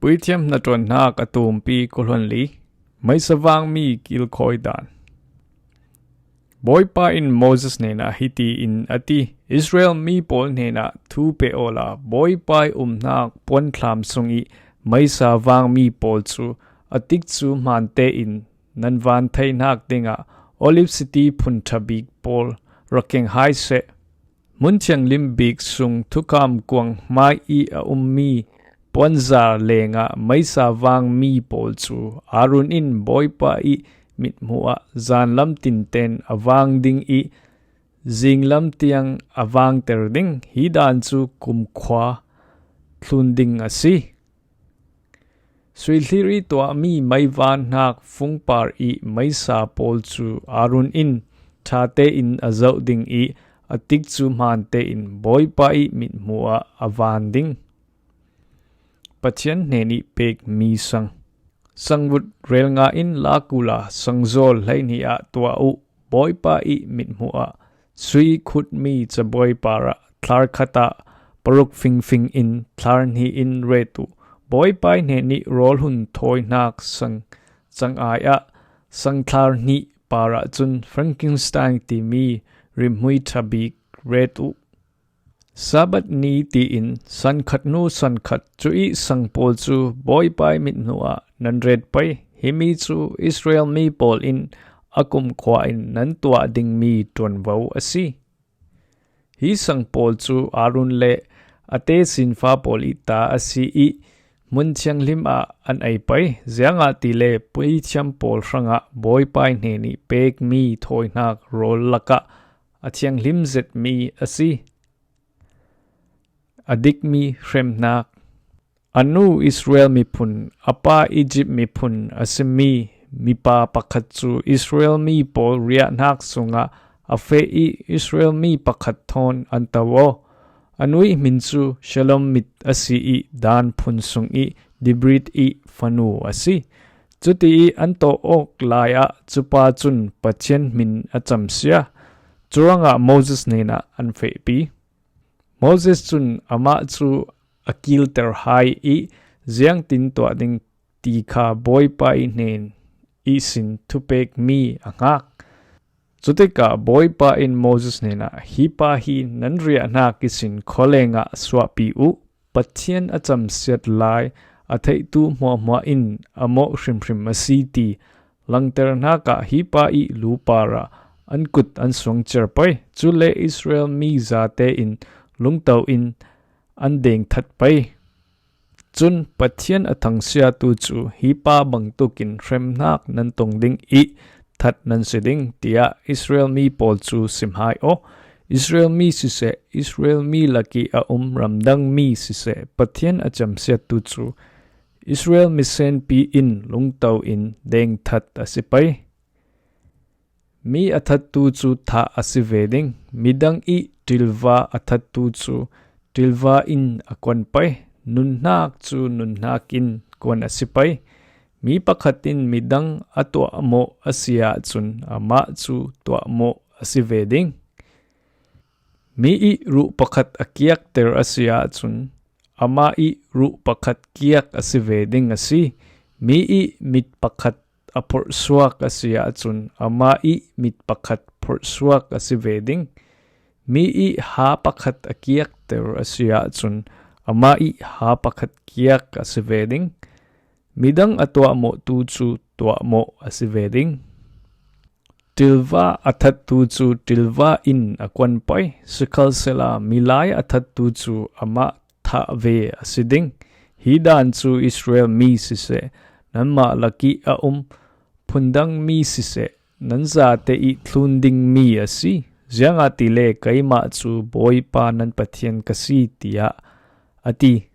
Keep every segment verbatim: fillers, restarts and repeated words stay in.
Puithiam hnaṭuanhnak a tumpi kul hluan li. Meisa vangmi kilkhawi dan. Bawipa in Moses hnenah hiti in a ti, Israel mi pawl hnenah thu pe awla Bawipa i umhnak puanthlam sung i meisa vangmi pawl cu a tikcu hmante in nan van theihnak dingah Olive City phun ṭha bik pawl rak keng hai seh. Hmun thianghlim bik sung thukham kuang hmai i a ummi puanzar lengah meisa vangmi pawl cu Aaron in Bawipa i mithmuh ah zanlam tinten a vang ding i zinglam tiang a vangter ding. Hi dan cu kumkhua thlun ding a si. Suihlir i tuahmi meivan hnak fungpar i meisa pawl cu Aaron in ṭha tein a zoh ding i a tikcu hmante in Bawipa i mithmuh ah a van ding. Pathian hnen i pekmi sang. Sangvut rel nga in lak uhla sangzawl hleihnih ah tuah uh. Bawipa i mithmuh ah sui i khutmi cabuai parah thlar khat ah paruk fingfing in thlar hnih in ret uh. Bawipa i hnen i rawl hun thawihnak sang cangai ah sang thlar hnih parah cun Frankenstein timi rimhmui ṭha bik ret uh. Sabbath ni tiin san khat hnu san khat cu i sang pawl cu Bawipa i mithmuh ah nan ret pei. Himi cu Israel mi pawl in a kumkhua in nan tuah dingmi ṭuanvo a si. Hi sang pawl cu Aaron le a tesinfa pawl i ta a si i hmun thianghlim ah an ei pei, ziangahtile puithiam pawl hrangah Bawipa i hnen i pekmi thawihnak rawl lakah a thianghlim zetmi a si. A dikmi hremhnak. A nu Israel miphun, a pa Egypt miphun a simi mipa pakhat cu Israel mi pawl riahnak sungah a feh i Israel mi pakhat thawn an to aw. A nu i hmin cu Shelomit a si i Dan phun sung i Dibrit i fanu a si. Cuti i an tawh awk lai ah cupa cun Pathian hmin a camsia. Curuangah Moses hnenah an fehpi. Moses cun amah cu a kilter hai i ziangtin tuah ding ti kha Bawipa i hnen ihsin thupekmi a hngak. Cutikah Bawipa in Moses hnenah, "Hi pa hi nan riahnak ihsin khualengah suahpi uh. Pathian a camsiat lai a theihtu hmuahhmuah in a mawh hrimhrim a si ti langterhnak ah hi pa i lu parah an kut an suangciar pei. Cule Israel mi zate in lungto in an dengthat pei. Cun Pathian a thangsiatu cu hi pa bangtukin hremhnak nan tong ding i that nan si ding," tiah Israel mi pawl cu sim hai aw. Israel mi siseh, Israel mi lakih a um ramdang mi siseh, Pathian a camsiatu cu Israel misenpi in lungto in dengthat a si pei. Mi a thattu cu thah a si ve ding. Midang i ṭilva a thattu cu ṭilva in a kuan pei. Nunhnak cu nunhnak in kuan a si pei. Mi pakhat in midang a tuahmawh a si ahcun amah cu tuahmawh a si ve ding. Mi i ruh pakhat a kiakter a si ahcun amah i ruh pakhat kiak a si ve ding a si. Mi i mit pakhat a phorhsuak a si ahcun amah i mit pakhat phorhsuak a si ve ding. Mi i ha pakhat a kiakter a si ahcun amah i ha pakhat kiak a si ve ding. Midang a tuahmawhtu cu tuahmawh a si ve ding. Ṭilva a thattu cu ṭilva in a kuan pei. Sikhalsehla milai a thattu cu amah thah ve a si ding. Hi dan cu Israel mi siseh, nanmah lakih a um phundang mi siseh, nan zate i thlun dingmi a si. Ziangahtile keimah cu Bawipa nan Pathian ka si, tiah a ti.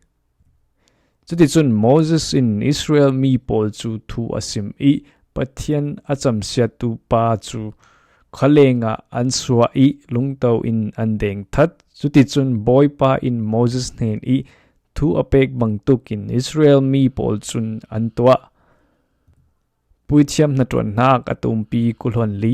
Cuticun Moses in Israel mi pawl cu thu a sim i Pathian a camsiatu pa cu khualengah an suah i lungto in an dengthat. Cuticun Bawipa in Moses hnen i thu a pek bangtuk in Israel mi pawl cun an tuah. Puithiam hnaṭuanhnak a tumpi kul hluan li.